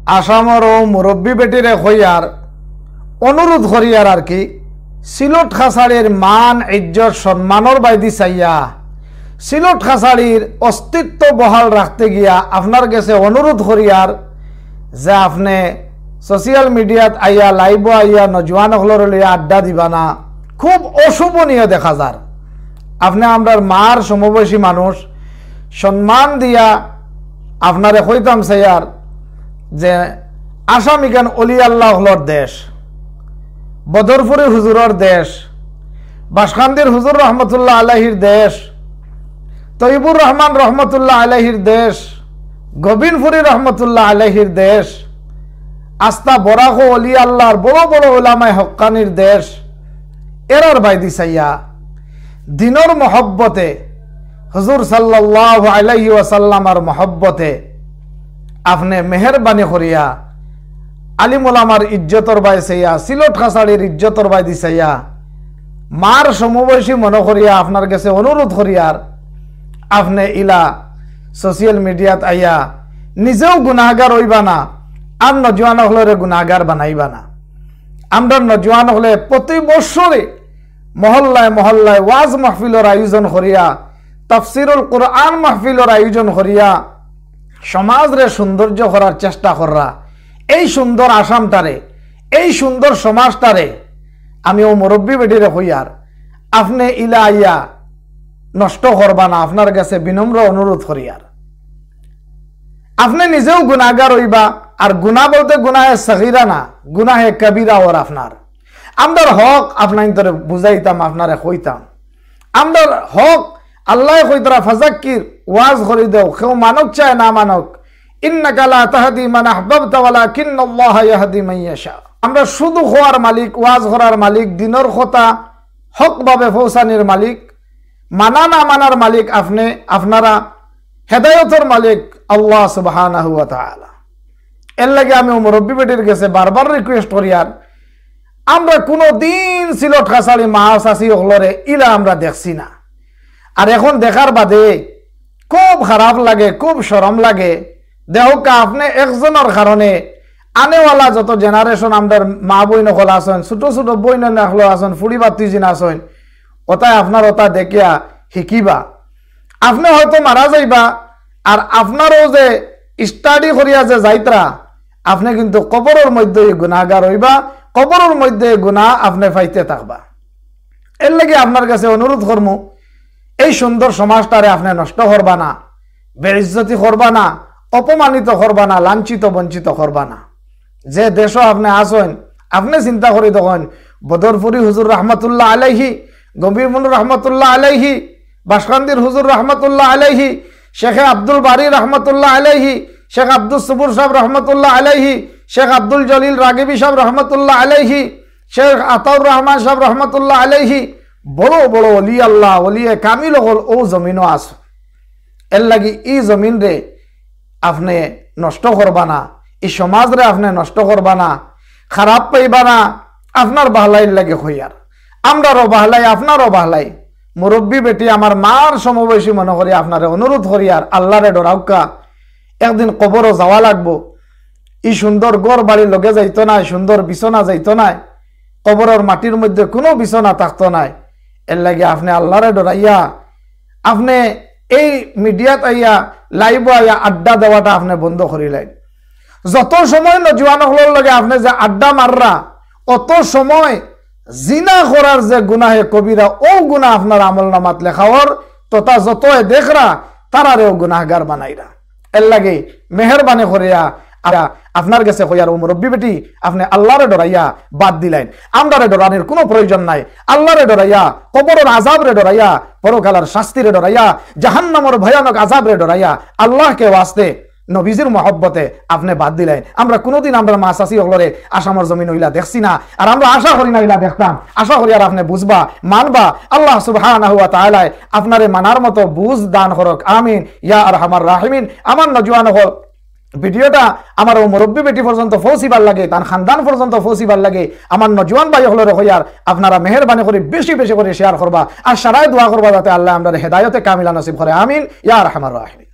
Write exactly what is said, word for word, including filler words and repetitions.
আসামর অউ মুরব্বি বেটিরে কইয়ার, অনুরোধ করিয়ার আর কি, সিলট কাছাড়ির মান, ইজ্জত, সম্মানর বায়দি চাইয়া, সিলট কাছাড়ির অস্তিত্ব বহাল রাখতে গিয়া আপনার গেছে অনুরোধ করিয়ার যে আপনে social mediaত আইয়া, liveও আইয়া নজওয়ান অকলরে লইয়া আড্ডা দিবা না, খুব অশোভনীয় দেখা যার। আপনে আমরার মার সমবয়সী মানুষ, সম্মান দিয়া আপনারে কইতাম চাইয়ার যে আসাম ইখান অলি আল্লাহ অকলর দেশ, বদরপুরি হুজুরর দেশ, বাসকান্দির হুজুর রহমতুল্লাহ আলাইহির দেশ, তৈবুর রহমান রহমতুল্লাহ আলাইহির দেশ, গোবিন্দপুরি রহমতুল্লাহ আলাইহির দেশ, আস্তা বরাক অলি আল্লাহর বড় বড় উলামায়ে হক্কানির দেশ। এরার বায়দি চাইয়া দিনর মহব্বতে, হুজুর সাল্লাল্লাহু আলাইহি ওয়াসাল্লামর মহব্বতে আপনে মেহেরবানি করিয়া আলিম ওলামার ইজ্জতর বায় চাইয়া, সিলট কাছাড়ির ইজ্জতর বায়দি চাইয়া, মার সমবয়সী মনো করিয়া আপনার গেছে অনুরোধ করিয়ার, আপনে ইলা social mediaত আইয়া নিজেও গুনাহগার অইবা না, আর নজওয়ান অকলরে গুনাহগার বানাইবা না। আমরার নজওয়ান অকলে প্রতি বৎসরে মহল্লায় মহল্লায় ওয়াজ মাহফিলর আয়োজন করিয়া, তাফসিরুল কোরআন মাহফিলর আয়োজন করিয়া সমাজরে সৌন্দর্য করার চেষ্টা কররা। এই সুন্দর আসামটারে, এই সুন্দর সমাজটারে আমি অউ মুরব্বি বেটিরে কইয়ার, আপনে ইলা আইয়া নষ্ট করবা না, আপনার গেছে বিনম্র অনুরোধ করিয়ার। আপনে নিজেও গুনাহগার অইবা, আর গুনাহ বলতে গুনাহে সগীরা না, গুনাহে কবিরা অর আপনার। আমরার হক আপনাইন্তরে বুঝাইতাম, আপনারে কইতাম। আমরার হক আল্লায় কইতরা, "ফাজাক্কির", ওয়াজ করি দেও, কেউ মানক চায় না মানক। "ইন্নাকা লা তাহদি মান আহবাবতা ওয়ালাকিন্নাল্লাহা ইয়াহদি মান ইয়াশা।" আমরা শুধু কওয়ার মালিক, ওয়াজ করার মালিক, দিনর কথা হকভাবে পৌঁছানির মালিক, মানা না মানার মালিক আপনে, আপনারা, হেদায়তর মালিক আল্লাহ সুবহানাহু ওয়া তাআলা। এর লাগি আমি অউ মুরব্বি বেটির গেছে বারবার request করিয়ার, আমরা কুনুদিন সিলট কাছাড়ি মা চাচি অকলরে ইলা আমরা দেখছি না। আর এখন দেখার বাদে খুব খারাপ লাগে, খুব শরম লাগে। দেখউক্কা, আপনে একজনর কারণে আনেওয়ালা যত generation আমরার মা বইন অকল আছইন, ছোট ছোট বইন অকল আছইন, ফুড়ি বাত্তি জিন আছইন, অতায় আপনার অতা দেখিয়া হিকিবা। আপনে হয়তো মারা যাইবা, আর আপনারও যে study করিয়া যে যাইতরা, আপনে কিন্তু কবরর মধ্যে গুনাহগার অইবা, কবরর মধ্যে গুনাহ আপনে পাইতে থাকবা। এর লাগি আপনার গেছে অনুরোধ করমু, এই সুন্দর সমাজটারে আপনে নষ্ট করবা না, বেইজ্জতি করবা না, অপমানিত করবা না, লাঞ্ছিত বঞ্চিত করবা না। যে দেশো আপনে আছইন, আপনে চিন্তা করি দেখইন, বদরপুরি হুজুর রহমতুল্লাহ আলাইহি, গোবিন্দপুর রহমতুল্লাহ আলাইহি, বাসকান্দির হুজুর রহমতুল্লাহ আলাইহি, শেখে আব্দুল বারী রহমতুল্লাহ আলাইহি, শেখ আব্দুস সবুর সাব রহমতুল্লাহ আলাইহি, শেখ আব্দুল জলিল রাগিবি সাব রহমতুল্লাহ আলাইহি, শেখ আতাউর রহমান সাব রহমতুল্লাহ আলাইহি, বড় বড় অলি আল্লাহ, অলিয়ে কামিল অকল অউ জমিনো আছইন। এর লাগি ই জমিনরে আপনে নষ্ট করবা না, ই সমাজরে আপনে নষ্ট করবা না, খারাপ পাইবা না, আপনার বাহলাইর লাগি কইয়ার। আমরারও বাহলাই, আপনারও বাহলাই। মুরব্বি বেটি আমার মার সমবয়সী মনো করি আপনারে অনুরোধ করিয়ার, আল্লারে ডরাউক্কা। একদিন কবরো যাওয়া লাগবো। ই সুন্দর ঘর বাড়ি লগে যাইতো নায়, সুন্দর বিছনা যাইতো নায়, কবরর মাটির মধ্যে কুনু বিছনা থাকতো নায়। এর লাগি আপনে আল্লারে ডরাইয়া, আপনে এই মিডিয়াত আইয়া, liveও আইয়া আড্ডা দেওয়াটা আপনে বন্ধ করিলাইন। যত সময় নজওয়ান অকলর লগে আপনে যে আড্ডা মাররা, অত সময় জিনা করার যে গুনাহে কবিরা, অউ গুনা আপনার আমল নামাত লেখা অর, তথা যতয় দেখরা, তারারেও গুনাহগার বানাইরা। এর লাগি মেহেরবানি করিয়া আ-, আপনার গেছে কইয়ার, অউ মুরব্বি বেটি, আপনে আল্লারে ডরাইয়া বাদ দিলাইন। আমরারে ডরানির কুনু প্রয়োজন নাই। আল্লারে ডরাইয়া, কবরর আযাবরে ডরাইয়া, পরকালর শাস্তিরে ডরাইয়া, জাহান্নামর ভয়ানক আযাবরে ডরাইয়া, আল্লাহকে ওয়াস্তে, নবীজির মহব্বতে আপনে বাদ দিলাইন। আমরা কুনুদিন আমরার মা চাচি অকলরে আসামর জমিনো ইলা দেখছি না, আর আমরা আশা করি না ইলা দেখতাম। আশা করি আর আপনে বুঝবা, মানবা। আল্লাহ সুবহানাহু ওয়া তাআলায় আপনারে মানার মতো বুঝ দান করউক, আমিন ইয়া আরহামার রাহিমিন। আমার নজওয়ান অকল, ভিডিওটা আমার অউ মুরব্বি বেটি পর্যন্ত পৌঁছিবার লাগি, তান খানদান পর্যন্ত পৌঁছিবার লাগি, আমার নজওয়ান ভাই অকলরে কইয়ার, আপনারা মেহেরবানি করি বেশি বেশি করি share করবা, আর সারায় দোয়া করবা যাতে আল্লায় আমরারে হেদায়তে কামিলা নসিব করে। আমিন ইয়া আরহামার রাহিমিন।